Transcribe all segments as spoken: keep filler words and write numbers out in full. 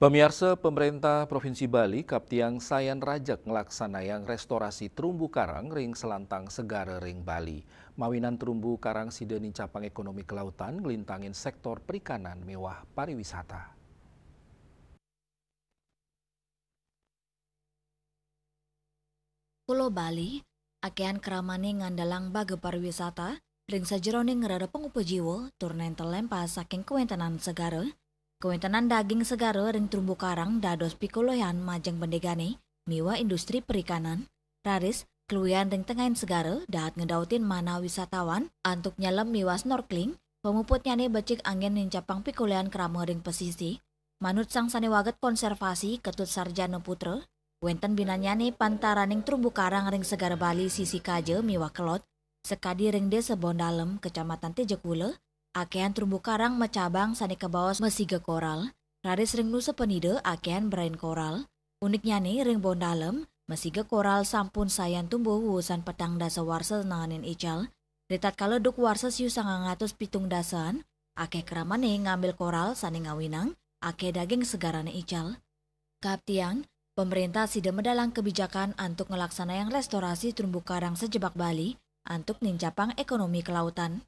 Pamiarsa, pemerintah Provinsi Bali kaptiang sayan rajeg nglaksanayang restorasi terumbu karang ring selantang segara ring Bali. Mawinan terumbu karang sida nincapang ekonomi kelautan, nglintangin sektor perikanan miwah pariwisata. Pulo Bali, akéhan kramané ngandelang baga pariwisata, ring sajeroning ngrereh pangupa jiwa, tur néntel lempas saking kawéntenan segara. Kawéntenan daging segara ring terumbu karang dados pikuluhan majeng bendegané, miwah industri perikanan. Raris, kaluwihan ring tengahing segara, dahat ngedautin manah wisatawan, antuk nyelem miwah snorkeling, pamuputnyané becik anggén nincapang pikuluhan krama ring pasisi. Manut sang sané waget konservasi, Ketut Sarjana Putra, wénten binannyané pantaraning terumbu karang ring Segara Bali sisi kaja miwah kelod, sakadi ring Désa Bondalem, Kecamatan Tejekula, akéhan terumbu karang macabang sané kabaos masiga koral, raris ring Nusa Penida akéhan berain koral. Uniknyané ring Bondalem, masiga koral sampun sayan tumbuh wusan petang dasa warsa naenin ical. Ritatkala duk warsa siu sangang atus pitung dasaan, akéh kramané ngambil koral sané ngawinang, akéh daging segarané ical. Kaptiang, pemerintah sida medalang kebijakan antuk nglaksanayang restorasi terumbu karang sajebag Bali, antuk nincapang ekonomi kelautan.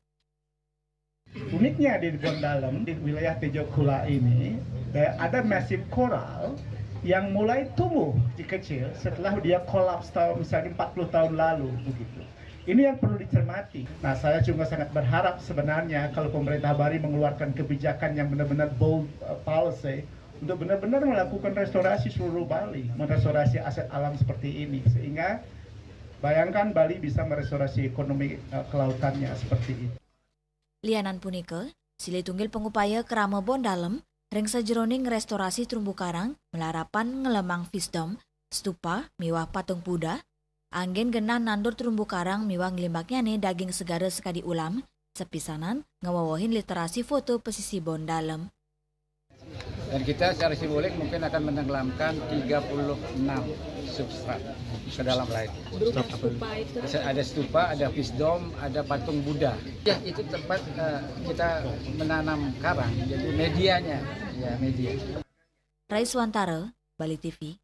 Uniknya di Bondalem, di wilayah Tejokula ini, eh, ada massive coral yang mulai tumbuh di kecil setelah dia kolaps tahun, misalnya empat puluh tahun lalu begitu. Ini yang perlu dicermati. Nah, saya juga sangat berharap sebenarnya kalau pemerintah Bali mengeluarkan kebijakan yang benar-benar bold, eh, policy untuk benar-benar melakukan restorasi seluruh Bali, merestorasi aset alam seperti ini, sehingga bayangkan Bali bisa merestorasi ekonomi, eh, kelautannya seperti itu. Lianan punika, silih tunggil pangupaya krama Bondalem ring sajeroning restorasi terumbu karang malarapan ngelemang visdom, stupa, miwah patung Buddha, anggén genah nandur terumbu karang miwah nglimbaknyané daging segara sakadi ulam, sapisanan ngawewehin literasi foto pasisi Bondalem. Dan kita secara simbolik mungkin akan menenggelamkan tiga puluh enam substrat ke dalam laut. Berupa stupa itu. Ada stupa, ada visdom, ada patung Buddha. Ya, itu tempat, eh, kita menanam karang, jadi medianya, ya, media. Rai Swantara, Bali T V.